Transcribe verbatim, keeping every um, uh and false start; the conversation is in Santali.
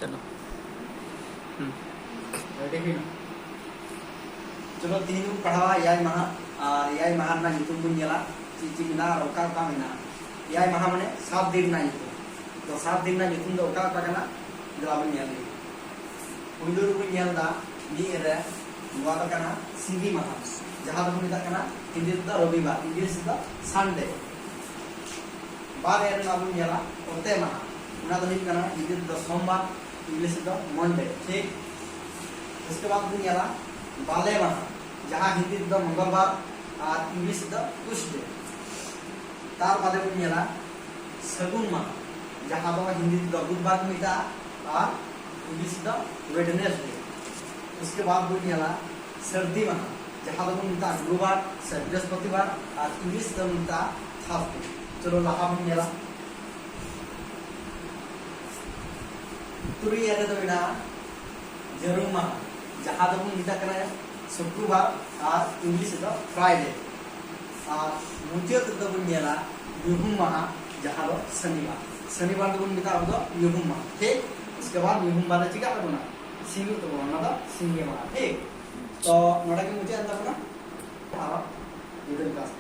ᱪᱚᱞᱚ᱾ ᱦᱩᱸ᱾ ᱨᱮᱰᱤ ᱦᱩᱭᱱᱟ? ᱪᱚᱞᱚ, ᱛᱤᱦᱤᱧ ᱵᱚᱱ ᱯᱟᱲᱦᱟᱣᱟ ᱮᱭᱟᱭ ᱢᱟᱦᱟ᱾ ᱟᱨ ᱮᱭᱟᱭ ᱢᱟᱦᱟ ᱨᱮᱱᱟᱜ ᱧᱩᱛᱩᱢ ᱵᱚᱱ ᱧᱮᱞᱟ, ᱪᱮᱫ ᱪᱮᱫ ᱢᱮᱱᱟᱜᱼᱟ ᱟᱨ ᱚᱠᱟ ᱚᱠᱟ ᱢᱮᱱᱟᱜᱼᱟ᱾ ᱮᱭᱟᱭ ᱢᱟᱦᱟ ᱢᱟᱱᱮ ᱥᱟᱛ ᱫᱤᱱ ᱨᱮᱱᱟᱜ ᱧᱩᱛᱩᱢ᱾ ᱛᱚ, ᱥᱟᱛ ᱫᱤᱱ ᱨᱮᱱᱟᱜ ᱧᱩᱛᱩᱢ ᱫᱚ ᱚᱠᱟ ᱚᱠᱟ ᱠᱟᱱᱟ? ᱫᱮᱞᱟ ᱵᱚᱱ ᱧᱮᱞ ᱞᱮᱜᱮ᱾ ᱯᱩᱭᱞᱩ ᱨᱮᱵᱚᱱ ᱧᱮᱞ ᱮᱫᱟ, ᱢᱤᱫ ᱨᱮ, ᱱᱚᱣᱟ ᱫᱚ ᱠᱟᱱᱟ ᱥᱤᱸᱜᱤ ᱢᱟᱦᱟ, ᱡᱟᱦᱟᱸ ᱫᱚᱵᱚᱱ ᱢᱮᱛᱟᱜ ᱠᱟᱱᱟ ᱦᱤᱱᱫᱤ ᱛᱮᱫᱚ ᱨᱚᱵᱤᱵᱟᱨ, ᱤᱝᱞᱤᱥ ᱛᱮᱫᱚ ᱥᱟᱱᱰᱮ᱾ ᱵᱟᱨ ᱨᱮ ᱱᱚᱣᱟ ᱵᱚᱱ ᱧᱮᱞᱟ ᱚᱛᱮ ᱢᱟᱦᱟ, ᱚᱱᱟ ᱫᱚ ᱦᱩᱭᱩᱜ ᱠᱟᱱᱟ ᱦᱤᱱᱫᱤ ᱛᱮᱫᱚ ᱥᱳᱢᱵᱟᱨ, ᱤᱝᱞᱤᱥ ᱛᱮᱫᱚ ᱢᱚᱱᱰᱮ, ᱴᱷᱤᱠ? ᱩᱥᱠᱮ ᱵᱟᱫ ᱵᱚᱱ ᱧᱮᱞᱟ ᱵᱟᱞᱮ ᱢᱟᱦᱟ, ᱡᱟᱦᱟᱸ ᱦᱤᱱᱫᱤ ᱛᱮᱫᱚ ᱢᱚᱝᱜᱚᱞᱵᱟᱨ ᱟᱨ ᱤᱝᱞᱤᱥ ᱛᱮᱫᱚ ᱴᱩᱥᱰᱮ᱾ ᱛᱟᱨ ᱵᱟᱫᱮ ᱵᱚᱱ ᱧᱮᱞᱟ ᱥᱟᱹᱜᱩᱱ ᱢᱟᱦᱟ, ᱡᱟᱦᱟᱸ ᱫᱚ ᱦᱤᱱᱫᱤ ᱛᱮᱫᱚ ᱵᱩᱫᱷᱵᱟᱨ ᱠᱚ ᱢᱮᱛᱟᱜᱼᱟ ᱟᱨ ᱤᱝᱞᱤᱥ ᱛᱮᱫᱚ ᱳᱭᱮᱰᱱᱮᱥᱰᱮ᱾ ᱩᱥᱠᱮ ᱵᱟᱫ ᱵᱚᱱ ᱧᱮᱞᱟ ᱥᱟᱹᱨᱫᱤ ᱢᱟᱦᱟ, ᱡᱟᱦᱟᱸ ᱫᱚᱵᱚᱱ ᱢᱮᱛᱟᱜᱼᱟ ᱜᱩᱨᱩᱵᱟᱨ ᱥᱮ ᱵᱨᱤᱦᱚᱥᱯᱚᱛᱤᱵᱟᱨ ᱟᱨ ᱤᱝᱞᱤᱥ ᱛᱮᱫᱚ ᱢᱮᱛᱟᱜᱼᱟ ᱛᱷᱟᱨᱥᱰᱮ᱾ ᱪᱚᱞᱚ, ᱞᱟᱦᱟ ᱵᱚᱱ ᱧᱮᱞᱟ᱾ ᱛᱩᱨᱩᱭ ᱨᱮᱫᱚ ᱢᱮᱱᱟᱜᱼᱟ ᱡᱟᱹᱨᱩᱢ ᱢᱟᱦᱟ, ᱡᱟᱦᱟᱸ ᱫᱚᱵᱚᱱ ᱢᱮᱛᱟᱜ ᱠᱟᱱᱟ ᱥᱩᱠᱨᱩᱵᱟᱨ ᱟᱨ ᱤᱝᱞᱤᱥ ᱨᱮᱫᱚ ᱯᱷᱨᱟᱭᱰᱮ᱾ ᱟᱨ ᱢᱩᱪᱟᱹᱫ ᱨᱮᱫᱚ ᱵᱚᱱ ᱧᱮᱞᱟ ᱧᱩᱦᱩᱢ ᱢᱟᱦᱟ, ᱡᱟᱦᱟᱸ ᱫᱚ ᱥᱚᱱᱤᱵᱟᱨ᱾ ᱥᱚᱱᱤᱵᱟᱨ ᱫᱚᱵᱚᱱ ᱢᱮᱛᱟᱜᱼᱟ ᱟᱵᱚ ᱫᱚ ᱧᱩᱦᱩᱢ ᱢᱟᱦᱟ, ᱴᱷᱤᱠ? ᱩᱥᱠᱮ ᱵᱟᱫ ᱧᱩᱦᱩᱢ ᱵᱟᱨ ᱨᱮ ᱪᱤᱠᱟᱹᱜ ᱛᱟᱵᱚᱱᱟ? ᱥᱤᱸᱜᱤ ᱛᱟᱵᱚᱱᱟ, ᱚᱱᱟ ᱫᱚ ᱥᱤᱸᱜᱤ ᱢᱟᱦᱟ, ᱴᱷᱤᱠ? ᱛᱚ, ᱱᱚᱰᱮ ᱜᱮ ᱢᱩᱪᱟᱹᱫ ᱮᱱ ᱛᱟᱵᱚᱱᱟ᱾ ᱟᱨ ᱡᱩᱫᱟᱹ ᱠᱞᱟᱥ